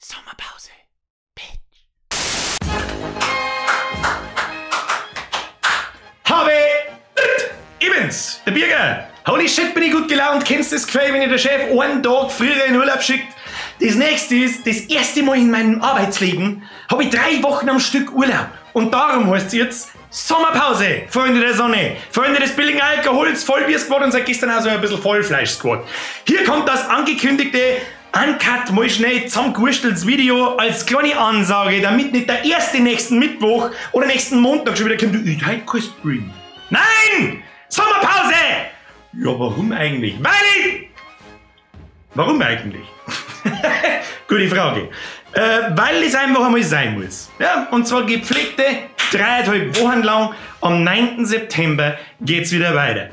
Sommerpause. Bitch. Habe! Ich bin's, der Birger. Holy shit, bin ich gut gelaunt. Kennst du das Gefühl, wenn ich der Chef einen Tag früher in Urlaub schickt? Das nächste ist, das erste Mal in meinem Arbeitsleben habe ich 3 Wochen am Stück Urlaub. Und darum heißt es jetzt Sommerpause, Freunde der Sonne, Freunde des billigen Alkohols, Vollbier-Squad und seit gestern auch so ein bisschen Vollfleisch-Squad. Hier kommt das angekündigte Uncut mal schnell zusammengewursteltes Video als kleine Ansage, damit nicht der erste nächsten Mittwoch oder nächsten Montag schon wieder kommt, ich heute kein Stream. Nein! Sommerpause! Ja, warum eigentlich? Weil ich... Warum eigentlich? Gute Frage. Weil es einfach einmal sein muss. Ja, und zwar gepflegte 3,5 Wochen lang. Am 9. September geht's wieder weiter.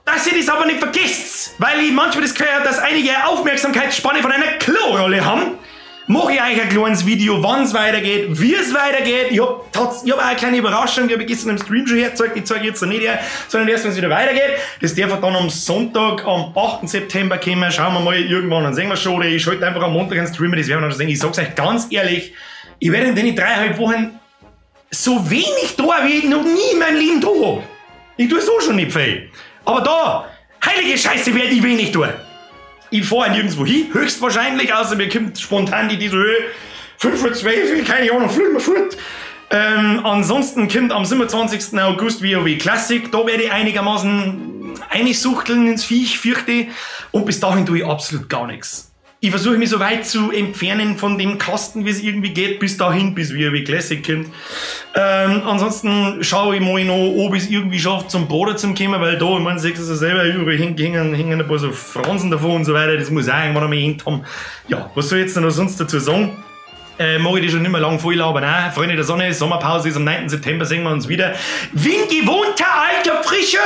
Dass ihr das aber nicht vergesst, weil ich manchmal das Gefühl habe, dass einige Aufmerksamkeitsspanne von einer Klorolle haben, mache ich euch ein kleines Video, wann's weitergeht, wie es weitergeht. Ich hab auch eine kleine Überraschung, die habe ich gestern im Stream schon hergezeigt, die zeige ich jetzt noch nicht her, sondern erst, wenn's wieder weitergeht. Das darf dann am Sonntag, am 8. September kommen. Schauen wir mal irgendwann, dann sehen wir schon. Oder ich schalte einfach am Montag einen Streamer, das werden wir dann schon sehen. Ich sag's euch ganz ehrlich, ich werde in den 3,5 Wochen so wenig da, wie ich noch nie in meinem Leben da hab. Ich tue so schon nicht viel. Aber da, heilige Scheiße, werde ich wenig tun. Ich fahre nirgendwo hin, höchstwahrscheinlich, außer mir kommt spontan die so, 5:12, keine Ahnung, fliegen wir fort. Ansonsten kommt am 27. August WoW Classic, da werde ich einigermaßen einsuchteln ins Viech, fürchte. Und bis dahin tue ich absolut gar nichts. Ich versuche mich so weit zu entfernen von dem Kasten, wie es irgendwie geht, bis dahin, bis WoW Classic kommt. Ansonsten schaue ich mal noch, ob ich es irgendwie schaffe, zum Boden zu kommen, weil da, ich meine, siehst du es ja selber, überall hängen ein paar so Fransen davon und so weiter, das muss auch irgendwann einmal hin haben. Ja, was soll ich jetzt noch sonst dazu sagen? Mag ich die schon nicht mehr lang voll labern. Nein, Freunde der Sonne, Sommerpause ist am 9. September, sehen wir uns wieder. Wie in gewohnter alter Frische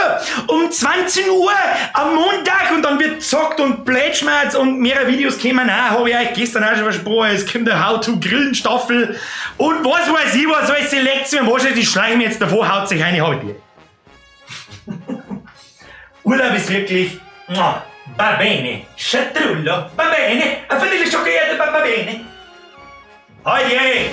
um 20 Uhr am Montag und dann wird gezockt und Plätschmerz und mehrere Videos kommen. Nein, hab ich euch gestern auch schon versprochen, es kommt eine How-to-Grillen-Staffel und was weiß ich, was alles leckt's mir am Arsch, ich schleiche mir jetzt davor, haut sich eine, hab ich dir. Urlaub ist wirklich, va bene, Schatrullo, va bene, a finire sciocchiate, va bene. Oye!